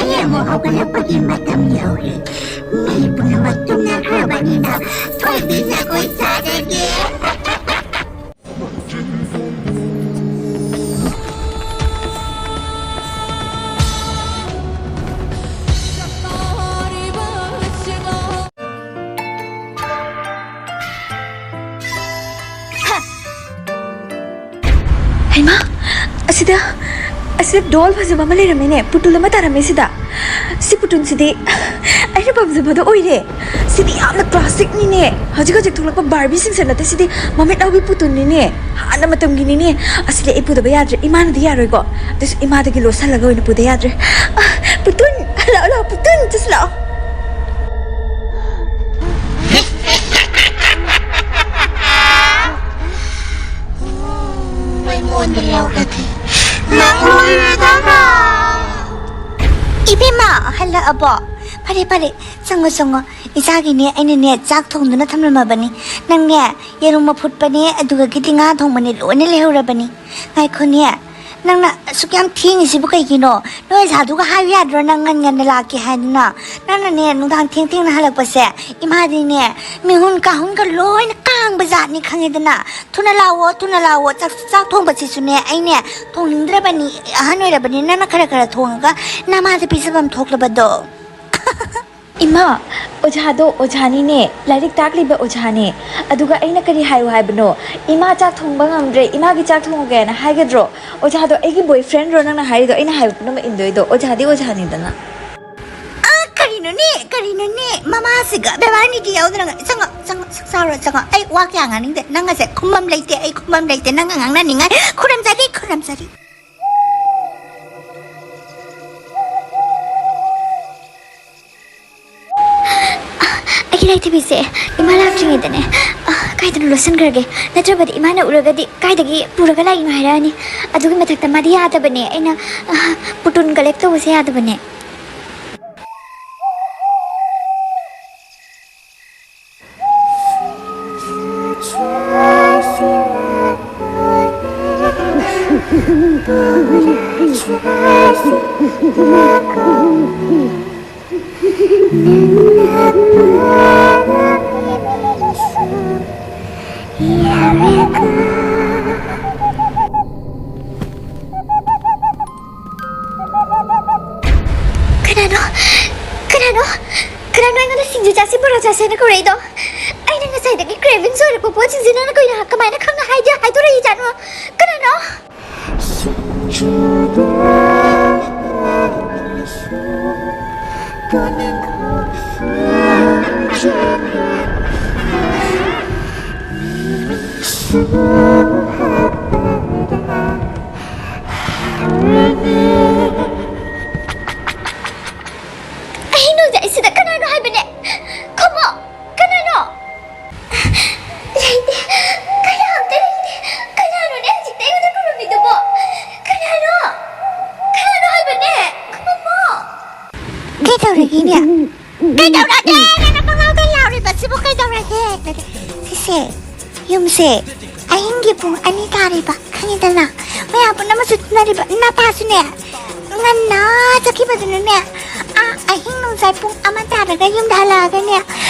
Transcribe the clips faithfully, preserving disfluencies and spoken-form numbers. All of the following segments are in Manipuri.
ꯑꯩ ꯑꯃꯨꯛ ꯍꯧꯒꯠꯂꯛꯄꯒꯤ ꯃꯇꯝ ꯌꯧꯔꯦ꯫ ꯃꯤ ꯄꯨꯝꯅꯃꯛ ꯇꯨꯝꯅꯈ꯭ꯔꯕꯅꯤꯅ ꯊꯣꯏꯕꯤ ꯖꯒꯣꯏ ꯁꯥꯔꯒꯦ꯫ ꯍꯩꯃꯥ, ꯑꯁꯤꯗ, ꯑꯁꯤꯗ ꯗꯣꯜ ꯐꯖꯕ ꯑꯃ ꯂꯩꯔꯝꯃꯦꯅꯦ, ꯄꯨꯇꯨꯜ ꯑꯃ ꯇꯥꯔꯝꯃꯦ ꯁꯤꯗ꯫ ꯁꯤ ꯄꯨꯇꯨꯜꯁꯤꯗꯤ ꯑꯩꯅ ꯄꯥꯝꯖꯕꯗꯣ ꯑꯣꯏꯔꯦ꯫ ꯁꯤꯗꯤ ꯌꯥꯝꯅ ꯀ꯭ꯂꯥꯁꯤꯛꯅꯤꯅꯦ꯫ ꯍꯧꯖꯤꯛ ꯍꯧꯖꯤꯛ ꯊꯣꯛꯂꯛꯄ ꯕꯥꯔꯕꯤꯁꯤꯡꯁꯦ ꯅꯠꯇꯦ, ꯁꯤꯗꯤ ꯃꯃꯤꯠ ꯂꯥꯎꯕꯤ ꯄꯨꯇꯨꯜꯅꯤꯅꯦ꯫ ꯍꯥꯟꯅ ꯃꯇꯝꯒꯤꯅꯤꯅꯦ꯫ ꯑꯁꯤꯗꯤ ꯑꯩ ꯄꯨꯗꯕ ꯌꯥꯗ꯭ꯔꯦ꯫ ꯏꯃꯥꯅꯗꯤ ꯌꯥꯔꯣꯏꯀꯣ꯫ ꯑꯗꯨꯁꯨ ꯏꯃꯥꯗꯒꯤ ꯂꯣꯠꯁꯜꯂꯒ ꯑꯣꯏꯅ ꯄꯨꯗ ꯌꯥꯗ꯭ꯔꯦ꯫ ꯑ, ꯄꯨꯇꯨꯟ! ꯂꯥꯛꯑꯣ, ꯂꯥꯛꯑꯣ, ꯄꯨꯇꯨꯟ! ꯆꯠꯁꯤ ꯂꯥꯛꯑꯣ꯫ ꯑꯩꯉꯣꯟꯗ ꯂꯧꯔꯗꯤ ꯅꯪꯉꯣꯟꯗꯅ꯫ ꯏꯕꯦꯝꯃ, ꯍꯜꯂꯛꯑꯕꯣ? ꯐꯔꯦ, ꯐꯔꯦ, ꯆꯪꯉꯣ, ꯆꯪꯉꯣ꯫ ꯏꯆꯥꯒꯤꯅꯦ, ꯑꯩꯅꯅꯦ, ꯆꯥꯛ ꯊꯣꯡꯗꯨꯅ ꯊꯝꯂꯝꯃꯕꯅꯤ꯫ ꯅꯪꯅꯦ, ꯌꯦꯔꯨꯝ ꯑꯐꯨꯠꯄꯅꯦ, ꯑꯗꯨꯒ ꯒꯤꯗꯤ ꯉꯥ ꯊꯣꯡꯕꯅꯦ, ꯂꯣꯏꯅ ꯂꯩꯍꯧꯔꯕꯅꯤ꯫ ꯉꯥꯏꯈꯣꯅꯦ, ꯅꯪꯅ ꯑꯁꯨꯛ ꯌꯥꯝ ꯊꯦꯡꯉꯤꯁꯤꯕꯨ ꯀꯩꯒꯤꯅꯣ? ꯅꯣꯏ ꯑꯣꯖꯥꯗꯨꯒ ꯍꯥꯏꯌꯨ ꯌꯥꯗ꯭ꯔꯣ, ꯅꯪ ꯉꯟ ꯉꯟꯅ ꯂꯥꯛꯀꯦ ꯍꯥꯏꯗꯅ? ꯅꯪꯅꯅꯦ, ꯅꯨꯡꯗꯥꯡ ꯊꯦꯡ ꯊꯦꯡꯅ ꯍꯜꯂꯛꯄꯁꯦ, ꯏꯃꯥꯗꯤꯅꯦ, ꯃꯤꯍꯨꯟ ꯀꯥꯍꯨꯟꯒ ꯂꯣꯏꯅ ꯀꯥꯡꯕ ꯖꯥꯠꯅꯤ, ꯈꯪꯉꯦꯗꯅ? ꯊꯨꯅ ꯂꯥꯛꯑꯣ, ꯊꯨꯅ ꯂꯥꯛꯑꯣ꯫ ꯆꯥꯛ, ꯆꯥꯛ ꯊꯣꯡꯕꯁꯤꯁꯨꯅꯦ, ꯑꯩꯅꯦ, ꯊꯣꯡꯅꯤꯡꯗ꯭ꯔꯕꯅꯤ, ꯑꯍꯟ ꯑꯣꯏꯔꯕꯅꯤ, ꯅꯪꯅ ꯈꯔ ꯈꯔ ꯊꯣꯡꯉꯒ ꯅꯃꯥꯗ ꯄꯤꯖꯐꯝ ꯊꯣꯛꯂꯕꯗꯣ꯫ ꯏꯃꯥ, ꯑꯣꯖꯥꯗꯣ ꯑꯣꯖꯥꯅꯤꯅꯦ, ꯂꯥꯏꯔꯤꯛ ꯇꯥꯛꯂꯤꯕ ꯑꯣꯖꯥꯅꯦ꯫ ꯑꯗꯨꯒ ꯑꯩꯅ ꯀꯔꯤ ꯍꯥꯏꯌꯨ ꯍꯥꯏꯕꯅꯣ? "ꯏꯃꯥ ꯆꯥꯛ ꯊꯣꯡꯕ ꯉꯝꯗ꯭ꯔꯦ, ꯏꯃꯥꯒꯤ ꯆꯥꯛ ꯊꯣꯡꯉꯨꯒꯦꯅ" ꯍꯥꯏꯒꯗ꯭ꯔꯣ? ꯑꯣꯖꯥꯗꯣ ꯑꯩꯒꯤ boyfriendꯔꯣ ꯅꯪꯅ ꯍꯥꯏꯔꯤꯗꯣ? ꯑꯩꯅ ꯍꯥꯏꯕ ꯄꯨꯝꯅꯃꯛ ꯏꯟꯗꯣꯏꯗꯣ? ꯑꯣꯖꯥꯗꯤ ꯑꯣꯖꯥꯅꯤꯗꯅ꯫ ꯑ, ꯀꯔꯤꯅꯣꯅꯦ, ꯀꯔꯤꯅꯣꯅꯦ? ꯃꯃꯥꯁꯤꯒ ꯕꯦꯕꯥꯔ ꯅꯤꯇꯤ ꯌꯥꯎꯗꯅ ꯉ-, ꯆꯪꯉꯣ, ꯆꯪꯉꯣ, ꯆꯥꯛ ꯆꯥꯔꯣ, ꯆꯪꯉꯣ꯫ ꯑꯩ ꯋꯥ ꯀꯌꯥ ꯉꯥꯡꯅꯤꯡꯗꯦ꯫ ꯅꯪꯒꯁꯦ ꯈꯨꯝꯕꯝ ꯂꯩꯇꯦ, ꯑꯩ ꯈꯨꯝꯕꯝ ꯂꯩꯇꯦ꯫ ꯅꯪꯒ ꯉꯥꯡꯅꯅꯤꯡꯉꯥꯏ꯫ ꯈꯨꯔꯨꯝꯖꯔꯤ, ꯈꯨꯔꯨꯝꯖꯔꯤ꯫ ꯑꯩꯒꯤ ꯂꯥꯏꯙꯤꯕꯤꯁꯦ ꯏꯃꯥ ꯂꯥꯛꯇ꯭ꯔꯤꯉꯩꯗꯅꯦ, ꯑ, ꯀꯥꯏꯗꯅꯣ ꯂꯣꯠꯁꯤꯟꯈ꯭ꯔꯒꯦ꯫ ꯅꯠꯇ꯭ꯔꯕꯗꯤ ꯏꯃꯥꯅ ꯎꯔꯒꯗꯤ ꯀꯥꯏꯗꯒꯤ ꯄꯨꯔꯒ ꯂꯥꯛꯏꯅꯣ ꯍꯥꯏꯔꯛꯑꯅꯤ꯫ ꯑꯗꯨꯒꯤ ꯃꯊꯛꯇ ꯃꯥꯗꯤ ꯌꯥꯗꯕꯅꯦ, ꯑꯩꯅ, ꯑ, ꯄꯨꯇꯨꯟ collect ꯇꯧꯕꯁꯦ ꯌꯥꯗꯕꯅꯦ꯫ ꯀꯅꯥꯅꯣ? ꯀꯅꯥꯅꯣ? ꯀꯅꯥꯅꯣ ꯑꯩꯉꯣꯟꯗ ꯁꯤꯡꯖꯨ ꯆꯥꯁꯤ, ꯕꯣꯔꯥ ꯆꯥꯁꯤ ꯍꯥꯏꯅ ꯀꯧꯔꯛꯏꯗꯣ? ꯑꯩꯅ ꯉꯁꯥꯏꯗꯒꯤ cravings ꯑꯣꯏꯔꯛꯄ ꯄꯣꯠꯁꯤꯡꯁꯦ ꯅꯪꯅ ꯀꯨꯏꯅ ꯀꯃꯥꯏꯅ ꯈꯪꯅ ꯍꯥꯏꯗꯦ, ꯍꯥꯏꯗꯣꯔꯛꯏꯖꯥꯠꯅꯣ? ꯀꯅꯥꯅꯣ? ꯑꯍꯤꯡ ꯅꯣꯡꯖꯥꯏꯁꯤꯗ ꯀꯅꯥꯅꯣ ꯍꯥꯏꯕꯅꯦ? ꯈꯨꯝꯃꯣ! ꯀꯅꯥꯅꯣ? ꯂꯩꯇꯦ꯫ ꯀꯅꯥꯝꯇ ꯂꯩꯇꯦ꯫ ꯀꯅꯥꯅꯣꯅꯦ ꯍꯧꯖꯤꯛꯇ ꯑꯩꯉꯣꯟꯗ ꯀꯧꯔꯝꯃꯤꯗꯨꯕꯣ? ꯀꯅꯥꯅꯣ? ꯀꯅꯥꯅꯣ ꯍꯥꯏꯕꯅꯦ? ꯈꯨꯝꯃꯣ! ꯀꯩꯗꯧꯔꯒꯦꯅꯦ? ꯀꯩꯗꯧꯔꯒꯦ? ꯅꯪꯅ ꯄꯪꯂꯥꯎꯗ ꯂꯥꯎꯔꯤꯕꯁꯤꯕꯨ ꯀꯩꯗꯧꯔꯒꯦ? ꯁꯤꯁꯦ, ꯌꯨꯝꯁꯦ ꯑꯍꯤꯡꯒꯤ ꯄꯨꯡ ꯑꯅꯤ ꯇꯥꯔꯤꯕ, ꯈꯪꯉꯤꯗꯅ? ꯃꯌꯥꯝ ꯄꯨꯝꯅꯃꯛꯁꯨ ꯇꯨꯝꯅꯔꯤꯕ, ꯅꯄꯥꯁꯨꯅꯦ ꯉꯟꯅ ꯆꯠꯈꯤꯕꯗꯨꯅꯅꯦ, ꯑꯥ, ꯑꯍꯤꯡ ꯅꯣꯡꯖꯥꯏ ꯄꯨꯡ ꯑꯃ ꯇꯥꯔꯒ ꯌꯨꯝꯗ ꯍꯜꯂꯛꯑꯒꯅꯦ,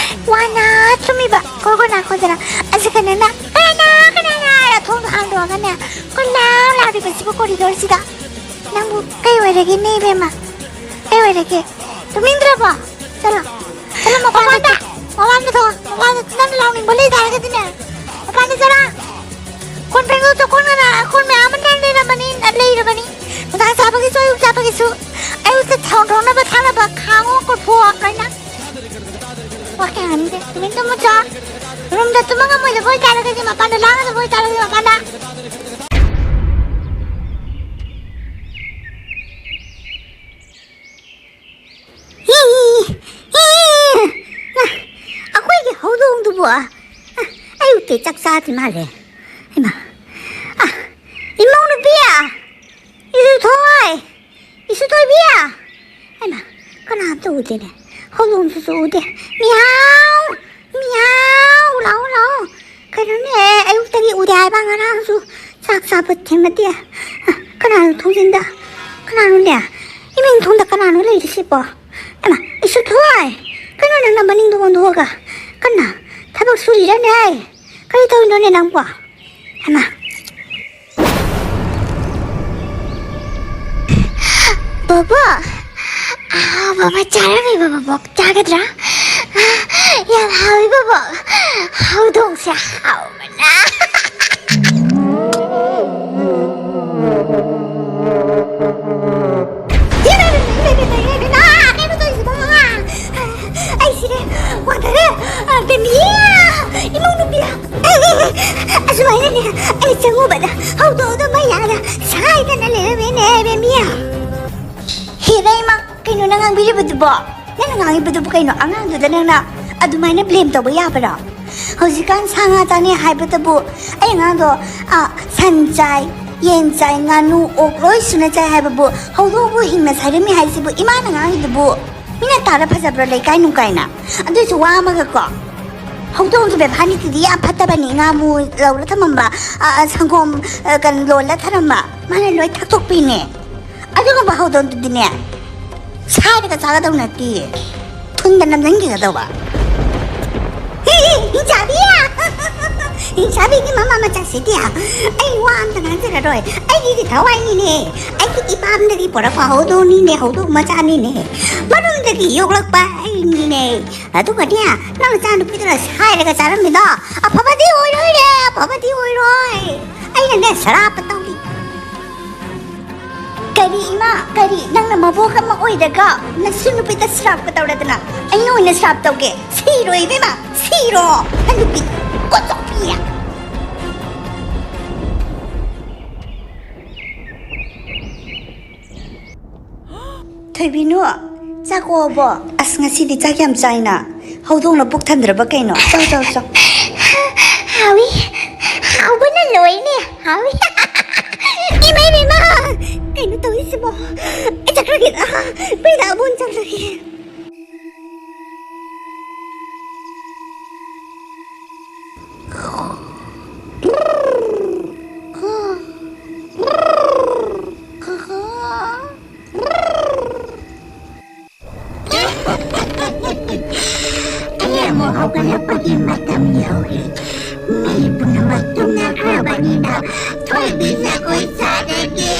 ꯋꯥꯅ ꯇꯨꯝꯃꯤꯕ ꯀꯣꯔꯣꯅꯥ ꯈꯣꯟꯖꯦꯜ꯫ ꯑꯁꯤ ꯀꯩꯅꯣꯅ, "ꯀꯅꯥ, ꯀꯅꯥ, ꯀꯅꯥ?" ꯍꯥꯏꯔ ꯊꯣꯡꯗꯣ ꯍꯥꯡꯗꯣꯛꯑꯒꯅꯦ, ꯀꯣꯏꯂꯥꯎ ꯂꯥꯎꯔꯤꯕꯁꯤꯕꯨ ꯀꯣꯔꯤꯗꯣꯔꯁꯤꯗ꯫ ꯅꯪꯕꯨ ꯀꯩ ꯑꯣꯏꯔꯒꯦꯅꯦ, ꯏꯕꯦꯝꯃ? ꯀꯩ ꯑꯣꯏꯔꯒꯦ? ꯇꯨꯝꯅꯤꯡꯗ꯭ꯔꯕꯣ? ꯆꯠꯂꯣ꯫ ꯆꯠꯂꯣ, ꯃꯄꯥꯟꯗ ꯃꯄꯥꯟꯗ! ꯆꯠꯂꯣ꯫ ꯃꯄꯥꯟꯗ ꯊꯣꯛꯑꯣ꯫ ꯃꯄꯥꯟꯗ ꯅꯪꯅ ꯂꯥꯎꯅꯤꯡꯕ ꯂꯩ ꯇꯥꯔꯒꯗꯤꯅꯦ, ꯃꯄꯥꯟꯗ ꯆꯠꯂꯣ꯫ ꯀꯣꯟ ꯐꯦꯡꯗꯣꯛ ꯆꯈꯣꯟ ꯀꯅꯥ? ꯀꯣꯟ ꯃꯌꯥꯝ ꯑꯃ ꯅꯪ ꯂꯩꯔꯝꯃꯅꯤ, ꯂꯩꯔꯕꯅꯤ꯫ ꯅꯨꯡꯗꯥꯡ ꯆꯥꯕꯒꯤꯁꯨ, ꯑꯌꯨꯛ ꯆꯥꯕꯒꯤꯁꯨ꯫ ꯑꯌꯨꯛꯇ ꯊꯣꯡ ꯊꯣꯡꯅꯕ ꯊꯥꯅꯕ ꯈꯥꯡꯉꯣ, ꯀꯣꯔꯐꯨ ꯂꯣꯏꯅ꯫ ꯋꯥ ꯀꯌꯥ ꯉꯥꯡꯅꯤꯡꯗꯦ꯫ ꯇꯨꯃꯤꯟ ꯇꯨꯝꯃꯨ ꯆꯣ꯫ ꯔꯨꯝꯗ ꯇꯨꯝꯕ ꯉꯝꯃꯣꯏꯗꯕ ꯑꯣꯏꯇꯥꯔꯒꯗꯤ ꯃꯄꯥꯟꯗ, ꯂꯥꯡꯒꯗꯕ ꯑꯣꯏꯇꯥꯔꯒꯗꯤ ꯃꯄꯥꯟꯗ꯫ ꯑꯩꯈꯣꯏꯒꯤ ꯍꯧꯗꯣꯡꯗꯨꯕꯨ ꯑꯌꯨꯛꯇꯩ ꯆꯥꯛ ꯆꯥꯗ꯭ꯔꯤ ꯃꯥꯜꯂꯦ꯫ ꯍꯩꯃꯥ! ꯑ, ꯏꯃꯧ ꯅꯨꯄꯤ! ꯏꯁꯨ ꯊꯣꯏ! ꯏꯁꯨ ꯊꯣꯏꯕꯤ! ꯍꯩꯃꯥ! ꯀꯅꯥꯝꯇ ꯎꯗꯦꯅꯦ꯫ ꯍꯧꯗꯣꯡꯗꯨꯁꯨ ꯎꯗꯦ꯫ ꯃꯤꯌꯥꯎ! ꯃꯤꯌꯥꯎ! ꯂꯥꯎ, ꯂꯥꯎ! ꯀꯩꯅꯣꯅꯦ, ꯑꯌꯨꯛꯇꯒꯤ ꯎꯗꯦ ꯍꯥꯏꯕ, ꯉꯔꯥꯡꯁꯨ ꯆꯥꯛ ꯆꯥꯕ ꯊꯦꯡꯅꯗꯦ꯫ ꯑ, ꯀꯅꯥꯅꯣ ꯊꯣꯡꯖꯤꯟꯗ? ꯀꯅꯥꯅꯣꯅꯦ? ꯏꯃꯤꯡ ꯊꯣꯡꯗ ꯀꯅꯥꯅꯣ ꯂꯩꯔꯤꯁꯤꯕꯣ? ꯍꯩꯃꯥ, ꯏꯁꯨꯊꯣꯏ! ꯀꯩꯅꯣ ꯅꯪꯅ ꯃꯅꯤꯡꯗ ꯑꯣꯟꯊꯣꯛꯑꯒ ꯀꯟꯅ ꯊꯕꯛ ꯁꯨꯔꯤꯔꯅꯦ? ꯀꯔꯤ ꯇꯧꯔꯤꯅꯣꯅꯦ ꯅꯪꯕꯣ? ꯍꯩꯃꯥ! ꯕꯣꯕꯣꯛ! ꯑꯍꯥꯎꯕ ꯑꯃ ꯆꯥꯔꯝꯃꯦꯕ ꯕꯣꯕꯣꯛ꯫ ꯆꯥꯒꯗ꯭ꯔꯥ? ꯌꯥꯝ ꯍꯥꯎꯋꯤ ꯕꯣꯕꯣꯛ꯫ ꯍꯧꯗꯣꯡꯁꯦ ꯍꯥꯎꯕꯅ꯫ ꯏꯃꯥ, ꯏꯃꯥ, ꯏꯃꯥ, ꯏꯃꯥ, ꯀꯩꯅꯣ ꯇꯧꯔꯤꯁꯤꯕꯣ? ꯑꯩ ꯁꯤꯔꯦ, ꯋꯥꯟꯊꯔꯦ꯫ ꯕꯦꯝꯕꯤ! ꯏꯃꯧ ꯅꯨꯄꯤ! ꯑꯁꯨꯃꯥꯏꯅꯅꯦ, ꯑꯩ ꯆꯪꯉꯨꯕꯗ ꯍꯧꯗꯣꯡꯗꯣ ꯃꯌꯥꯗ ꯁꯥꯏꯗꯅ ꯂꯩꯔꯝꯃꯦꯅꯦ, ꯕꯦꯝꯕꯤ꯫ ꯍꯦꯔꯥ ꯏꯃꯥ, ꯀꯩꯅꯣ ꯅꯪ ꯉꯥꯡꯕꯤꯔꯤꯕꯗꯨꯕꯣ? ꯅꯪꯅ ꯉꯥꯡꯉꯤꯕꯗꯨꯕꯨ ꯀꯩꯅꯣ? ꯑꯉꯥꯡꯗꯨꯗ ꯅꯪꯅ ꯑꯗꯨꯃꯥꯏꯅ blame ꯇꯧꯕ ꯌꯥꯕꯔꯣ? ꯍꯧꯖꯤꯛꯀꯥꯟ ꯁꯥ ꯉꯥ ꯆꯥꯅꯩ ꯍꯥꯏꯕꯗꯕꯨ ꯑꯩ ꯑꯉꯥꯡꯗꯣ, ꯑ, ꯁꯟ ꯆꯥꯏ, ꯌꯦꯟ ꯆꯥꯏ, ꯉꯥꯅꯨ, ꯑꯣꯛ ꯂꯣꯏ ꯁꯨꯅ ꯆꯥꯏ ꯍꯥꯏꯕꯕꯨ ꯍꯧꯗꯣꯡꯕꯨ ꯍꯤꯡꯅ ꯁꯥꯏꯔꯝꯃꯤ ꯍꯥꯏꯁꯤꯕꯨ ꯏꯃꯥꯅ ꯉꯥꯡꯉꯤꯗꯨꯕꯨ ꯃꯤꯅ ꯇꯥꯔ ꯐꯖꯕ꯭ꯔꯣ ꯂꯩꯀꯥꯏ ꯅꯨꯡꯀꯥꯏꯅ? ꯑꯗꯨꯏꯁꯨ ꯋꯥ ꯑꯃꯒꯀꯣ, ꯍꯧꯗꯣꯡꯁꯨ ꯕꯦꯕꯥꯔꯅꯤꯇꯤꯗꯤ ꯌꯥꯝ ꯐꯠꯇꯕꯅꯤ꯫ ꯉꯥꯃꯨ ꯂꯧꯔ ꯊꯝꯃꯝꯕ, ꯑ, ꯑ, ꯁꯪꯒꯣꯝ, ꯑ, ꯀꯩꯅꯣ, ꯂꯣꯜꯂ ꯊꯝꯃꯝꯕ, ꯃꯥꯅ ꯂꯣꯏ ꯊꯛꯇꯣꯛꯄꯤꯅꯦ꯫ ꯑꯗꯨꯒꯨꯝꯕ ꯍꯧꯗꯣꯡꯗꯨꯗꯤꯅꯦ, ꯁꯥꯏꯔꯒ ꯆꯥꯒꯗꯧ ꯅꯠꯇꯦ, ꯊꯨꯟꯗ ꯅꯝꯁꯤꯟꯈꯤꯒꯗꯧꯕ꯫ ꯍꯤꯡꯆꯥꯕꯤ! ꯍꯤꯡꯆꯥꯕꯤꯒꯤ ꯃꯃꯥ ꯃꯆꯥꯁꯤꯗꯤ꯫ ꯑꯩ ꯋꯥ ꯑꯝꯇ ꯉꯥꯡꯖꯔꯔꯣꯏ꯫ ꯑꯩꯒꯤꯗꯤ ꯊꯋꯥꯏꯅꯤꯅꯦ꯫ ꯑꯩꯒꯤ ꯏꯄꯥꯝꯗꯒꯤ ꯄꯨꯔꯛꯄ ꯍꯧꯗꯣꯡꯅꯤꯅꯦ, ꯍꯧꯗꯣꯡ ꯃꯆꯥꯅꯤꯅꯦ꯫ ꯃꯅꯨꯡꯗꯒꯤ ꯌꯣꯛꯂꯛꯄ ꯑꯩꯅꯤꯅꯦ꯫ ꯑꯗꯨꯒꯅꯦ, ꯅꯪ ꯅꯆꯥ ꯅꯨꯄꯤꯗꯨꯅ ꯁꯥꯏꯔꯒ ꯆꯥꯔꯝꯃꯤꯗꯣ ꯑꯐꯕꯗꯤ ꯑꯣꯏꯔꯣꯏꯔꯦ, ꯑꯐꯕꯗꯤ ꯑꯣꯏꯔꯣꯏ꯫ ꯑꯩꯅꯅꯦ, ꯁꯔꯥꯞꯀ ꯇꯧꯔꯤ꯫ ꯀꯔꯤ ꯏꯃꯥ, ꯀꯔꯤ? ꯅꯪꯅ ꯃꯕꯣꯛ ꯑꯃ ꯑꯣꯏꯔꯒ ꯅꯁꯨ ꯅꯨꯄꯤꯗ ꯁꯔꯥꯞꯀ ꯇꯧꯔꯗꯅ? ꯑꯩꯅ ꯑꯣꯏꯅ ꯁꯔꯥꯞ ꯇꯧꯒꯦ꯫ ꯁꯤꯔꯣ ꯏꯕꯦꯝꯃ, ꯁꯤꯔꯣ꯫ ꯍꯟꯗꯛꯇꯤ ꯀꯣꯠꯆꯣꯛꯄꯤ꯫ ꯊꯣꯏꯕꯤꯅꯨ, ꯆꯥꯛ ꯑꯣꯛꯑꯕꯣ? ꯑꯁ, ꯉꯁꯤꯗꯤ ꯆꯥꯛ ꯌꯥꯝ ꯆꯥꯏꯅ꯫ ꯍꯧꯗꯣꯡꯅ ꯄꯨꯛ ꯊꯟꯗ꯭ꯔꯕ ꯀꯩꯅꯣ? ꯆꯥꯎ, ꯆꯥꯎ, ꯆꯥꯎ꯫ ꯍꯥꯎꯏ, ꯍꯥꯎꯕꯅ ꯂꯣꯏꯅꯦ, ꯍꯥꯎꯏ꯫ ꯏꯃꯥ, ꯏꯃꯥ, ꯏꯃꯥ, ꯀꯩꯅꯣ ꯇꯧꯔꯤꯁꯤꯕꯣ? ꯑꯩ ꯆꯠꯈ꯭ꯔꯒꯦꯗ, ꯄ꯭ꯔꯤꯇꯥ ꯑꯕꯨꯡ ꯆꯠꯈ꯭ꯔꯒꯦ꯫ ꯄꯨꯜꯂꯛꯄꯒꯤ ꯃꯇꯝ ꯌꯧꯔꯦ꯫ ꯃꯤ ꯄꯨꯝꯅꯃꯛ ꯇꯨꯝꯅꯈ꯭ꯔꯕꯅꯤꯅ ꯊꯣꯏꯕꯤ ꯖꯒꯣꯏ ꯁꯥꯔꯒꯦ꯫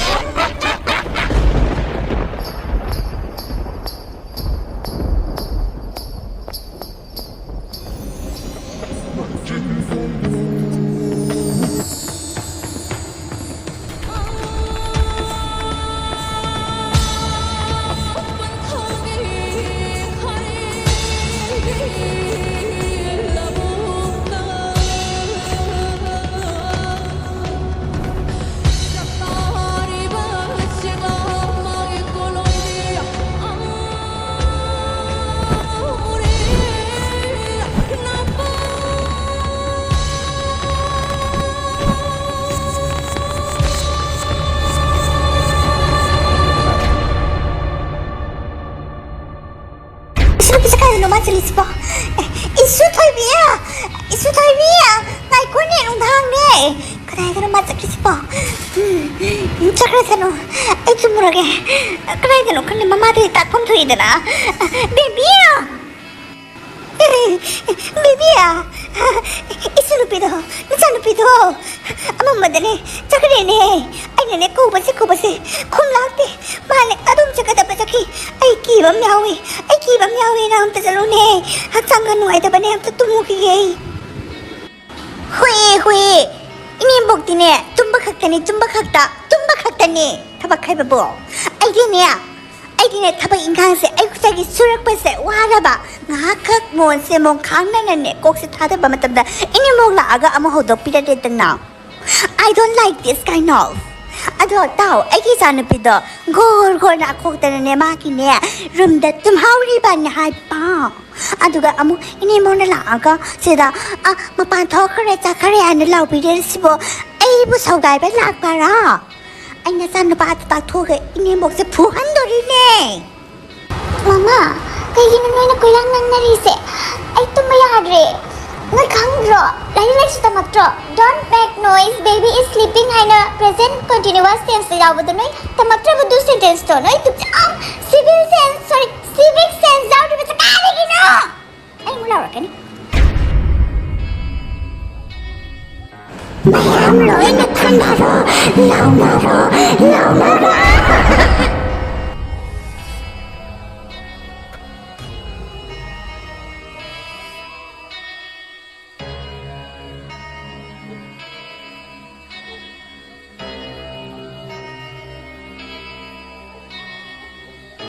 ꯏꯁꯨ ꯅꯨꯄꯤꯁꯦ ꯀꯥꯏꯗꯅꯣ ꯃꯥ ꯆꯠꯂꯤꯁꯤꯕꯣ? ꯑꯦ, ꯏꯁꯨ ꯊꯣꯏꯕꯤ! ꯏꯁꯨ ꯊꯣꯏꯕꯤ! ꯉꯥꯏꯈꯣꯅꯦ, ꯅꯨꯡꯗꯥꯡꯅꯦ꯫ ꯀꯗꯥꯏꯗꯅꯣ ꯃꯥ ꯆꯠꯈ꯭ꯔꯤꯁꯤꯕꯣ? ꯎꯝ, ꯆꯠꯈ꯭ꯔꯁꯅꯨ꯫ ꯑꯩ ꯆꯨꯝꯃꯨꯔꯒꯦ꯫ ꯀꯗꯥꯏꯗꯅꯣ ꯈꯪꯗꯦ, ꯃꯃꯥꯗꯒꯤ ꯇꯥꯛꯐꯝ ꯊꯣꯛꯏꯗꯅ꯫ ꯕꯦꯕꯤ! ꯕꯦꯕꯤ! ꯏꯁꯨ ꯅꯨꯄꯤꯗꯣ, ꯅꯆꯥ ꯅꯨꯄꯤꯗꯣ ꯑꯃꯝꯕꯗꯅꯦ ꯆꯠꯈ꯭ꯔꯦꯅꯦ꯫ ꯑꯩꯅꯅꯦ ꯀꯧꯕꯁꯦ, ꯀꯧꯕꯁꯦ ꯈꯨꯝ ꯂꯥꯛꯇꯦ꯫ ꯃꯥꯅꯦ ꯑꯗꯨꯝ ꯆꯠꯀꯗꯕ ꯆꯠꯈꯤ꯫ ꯑꯩ ꯀꯤꯕ ꯑꯃ ꯌꯥꯎꯏ, ꯑꯩ ꯀꯤꯕ ꯑꯃ ꯌꯥꯎꯏ꯫ ꯅꯪ ꯑꯝꯇ ꯆꯠꯂꯨꯅꯦ, ꯍꯛꯆꯥꯡꯒ ꯅꯨꯡꯉꯥꯏꯇꯕꯅꯦ, ꯑꯝꯇ ꯇꯨꯝꯃꯨꯈꯤꯒꯦ ꯑꯩ꯫ ꯍꯨꯏ, ꯍꯨꯏ, ꯏꯅꯦꯝꯕꯣꯛꯇꯤꯅꯦ ꯇꯨꯝꯕ ꯈꯛꯇꯅꯤ, ꯇꯨꯝꯕ ꯈꯛꯇ, ꯇꯨꯝꯕ ꯈꯛꯇꯅꯤ ꯊꯕꯛ ꯍꯥꯏꯕꯕꯨ꯫ ꯑꯩꯗꯤꯅꯦ, ꯑꯩꯗꯤꯅꯦ ꯊꯕꯛ ꯏꯟꯈꯥꯡꯁꯦ ꯑꯌꯨꯛꯇꯒꯤ ꯁꯨꯔꯛꯄꯁꯦ ꯋꯥꯔꯕ꯫ ꯉꯥꯏꯍꯥꯛꯈꯛ ꯃꯣꯟꯁꯦ ꯃꯣꯟ ꯈꯥꯡꯅꯅꯅꯦ ꯀꯣꯛꯁꯦ ꯊꯥꯗꯕ ꯃꯇꯝꯗ ꯏꯅꯦꯝꯕꯣꯛ ꯂꯥꯛꯑꯒ ꯑꯃꯨꯛ ꯍꯧꯗꯣꯛꯄꯤꯔꯗꯦꯗꯅ꯫ I don't like this kind of. ꯑꯗꯣ ꯇꯥꯎ, ꯑꯩꯒꯤ ꯏꯆꯥꯅꯨꯄꯤꯗꯣ ꯒꯣꯔ ꯒꯣꯔ ꯅꯥꯈꯣꯛꯇꯅꯅꯦ ꯃꯥꯒꯤꯅꯦ ꯔꯨꯝꯗ ꯇꯨꯝꯍꯧꯔꯤꯕꯅꯦ ꯍꯥꯏꯕ꯫ ꯑꯗꯨꯒ ꯑꯃꯨꯛ ꯏꯅꯦꯝꯕꯣꯛꯅ ꯂꯥꯛꯑꯒ ꯁꯤꯗ, "ꯑ, ꯃꯄꯥꯟ ꯊꯣꯛꯈ꯭ꯔꯦ, ꯆꯠꯈ꯭ꯔꯦ" ꯍꯥꯏꯅ ꯂꯥꯎꯕꯤꯔꯦ ꯁꯤꯕꯣ꯫ ꯑꯩꯕꯨ ꯁꯧꯒꯥꯏꯕ ꯂꯥꯛꯄꯔꯥ? ꯑꯩ ꯅꯆꯥꯅꯨꯄꯥꯗ ꯇꯥꯛꯊꯣꯛꯑꯒ ꯏꯅꯦꯝꯕꯣꯛꯁꯦ ꯐꯨꯍꯟꯗꯣꯔꯤꯅꯦ꯫ ꯃꯃꯥ, ꯀꯩꯒꯤꯅꯣ ꯅꯣꯏꯅ ꯀꯣꯏꯂꯥꯡ ꯂꯥꯡꯅꯔꯤꯁꯦ? ꯑꯩ ꯇꯨꯝꯕ ꯌꯥꯗ꯭ꯔꯦ꯫ ꯅꯣꯏ ꯈꯪꯗ꯭ꯔꯣ? ꯂꯥꯏꯔꯤꯛ ꯂꯥꯏꯁꯨ ꯇꯝꯃꯛꯇ꯭ꯔꯣ? Don't make noise, baby is sleeping ꯍꯥꯏꯅ present continuous tenseꯇ ꯌꯥꯎꯕꯗꯣ ꯅꯣꯏ ꯇꯝꯃꯛꯇ꯭ꯔꯕ? ꯑꯗꯨ sentenceꯇꯣ ꯅꯣꯏ ꯇꯨꯝ-, ꯑ, civil sense, sorry, civic sense ꯌꯥꯎꯗ꯭ꯔꯤꯕꯁꯦ ꯀꯥꯏꯗꯒꯤꯅꯣ? ꯑꯩ ꯑꯃꯨꯛ ꯂꯥꯎꯔꯛꯀꯅꯤ꯫ ꯂꯣꯏꯅ ꯊꯟꯅꯔꯣ, ꯂꯥꯎꯅꯔꯣ, ꯂꯥꯎꯅꯔꯣ꯫